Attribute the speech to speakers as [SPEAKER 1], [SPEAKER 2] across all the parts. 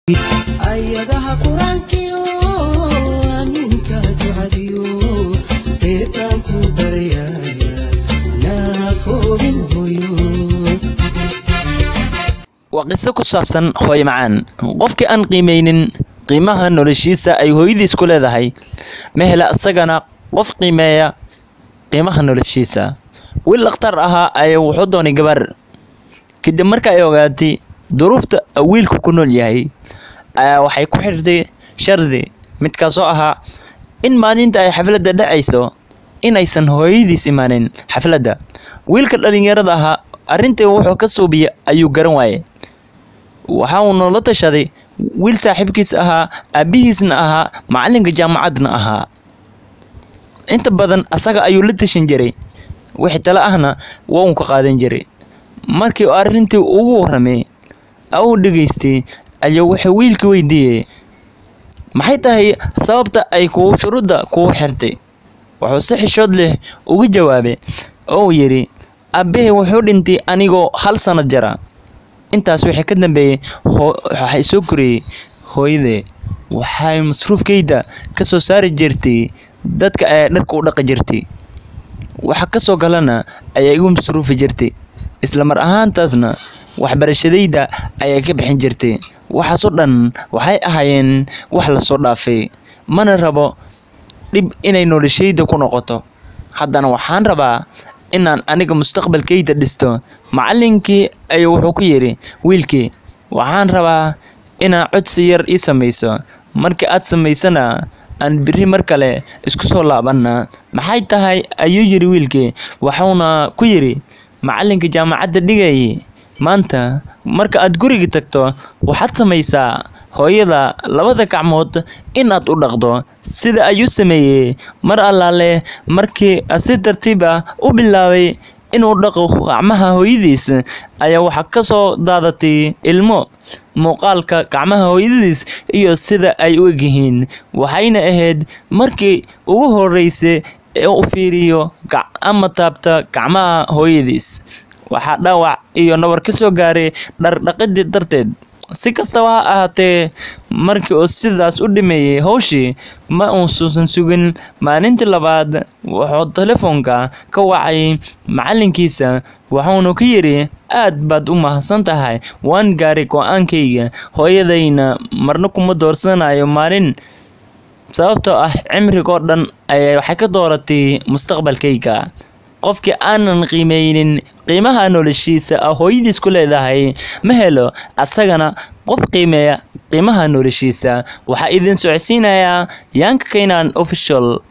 [SPEAKER 1] Ayadaha qur-aankiyo aaminka ducadiyo eebaan ku baryaya naafoobin hooyo.
[SPEAKER 2] Waa qiso ku saabsan hooyo macaan. Qofkii aan qiimeynin qiimaha noloshiisa ay hooyadiis ku leedahay, ma hela isagana qof qiimeeya qiimaha noloshiisa. Wiil dhakhtar ahaa ayaa wuxuu doonay gabar. Kadib marka ay ogaatay duruufta wiilku ku nool yahay, ayaa waxay ku xirtay shardi, midkaasoo ahaa in maalinta ay xafladda dhacayso inaysan hooyadiis imaanin xafladda. Wiilka dhalinyarada ahaa arrintii wuxuu ka suubiyay ayuu garan waayay. Waxa uu noola tashaday wiil saaxiibkiis ahaa, aabihiisna ahaa, macalinka jaamacadna ahaa. Inta badan asaga ayuu la tashan jiray, wixii talo ahna waa uu ka qaadan jiray. Markii uu arrintii ugu warramay oo uu dhageystay, ayaa wuxuu wiilkii weydiiyey, maxay tahay sababta ay kugu shuruudda kugu xirtay? Wuxuu si xishood leh ugu jawaabay oo uu yiri, aabbahay wuxuu dhintay anigoo 1 sano jira. Intaas wixii ka dambeeyay waxaa soo koriyey hooyaday. Waxay masruufkayda ka soo saari jirtay dadka ay dharka u dhaqi jirtay. Waxa ka soo galana ayaa igu masruufi jirtay. Isla mar ahaantaasna waxbarashadayda ayaa ka bixin jirtay. Waxaas oo dhan waxay ahaayeen wax la soo dhaafay. Mana rabo dhib inay noloshayda ku noqoto. Haddana waxaan rabaa inaan aniga mustaqbalkayda dhisto. Macallinkii ayuu wuxuu ku yiri wiilkii, waxaan rabaa inaa codsi yar ii samayso. Marka aad samaysana aan berri mar kale isku soo laabanna. Maxay tahay ayuu yiri wiilkii. Wuxuuna ku yiri macalinka jaamacadda dhigayay, maanta marka aad guriga tagto waxaad samaysaa hooyada labada gacmood in aad u dhaqdo. Sida ayuu sameeyay mar allaale markii si tartiib ah u bilaabay inuu dhaqo gacmaha hooyadiis, ayaa waxa ka soo daadatay ilmo muuqaalka gacmaha hooyadiis iyo sida ay u egyihiin. Waxayna ahayd markii ugu horreysay ee uu fiiriyo ama taabta gacmaha hooyadiis. Waxaa dhaawac iyo nabar ka soo gaaray dhar dhaqidii darteed. Si kastaba ha ahaatee, markii uu sidaas u dhameeyay hawshii, ma uusan sugin maalintii labaad. Wuxuu telefoonka ka wacay macalinkiisa, wuxuuna ku yiri, aad baad u mahadsan tahay, waan gaaray go'aankayga. Hooyadayna marna kuma doorsanayo maalin, sababtoo ah cimrigoo dhan ayay waxay ka dooratay mustaqbalkayga. Qofkii aanan qiimeynin qiimaha noloshiisa hooyadiis ku leedahay ma helo asagana qof qiimeeya qiimaha noloshiisa. Waxaa idin socodsiinayaa Yanka Keynan Official.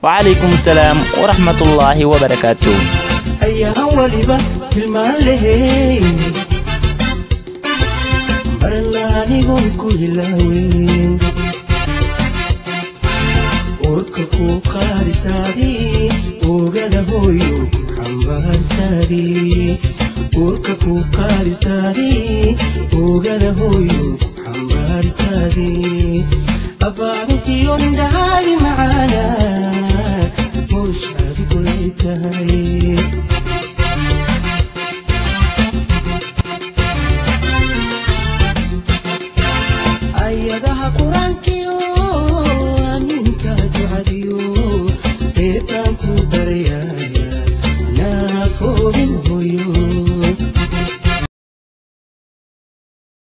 [SPEAKER 2] Wacalaykum assalaam waraxmatullaahi wabarakaatuh.
[SPEAKER 1] Ayaan waliba tilmaan lahayn, marna anigoon ku ilaawin. Uurka ku qaadisaadii, oogada hooyo ku xambaarsaadii. Uurka ku qaadisaadii, oogada hooyo ku xambaarsaadii. Abaarintiyo indhaha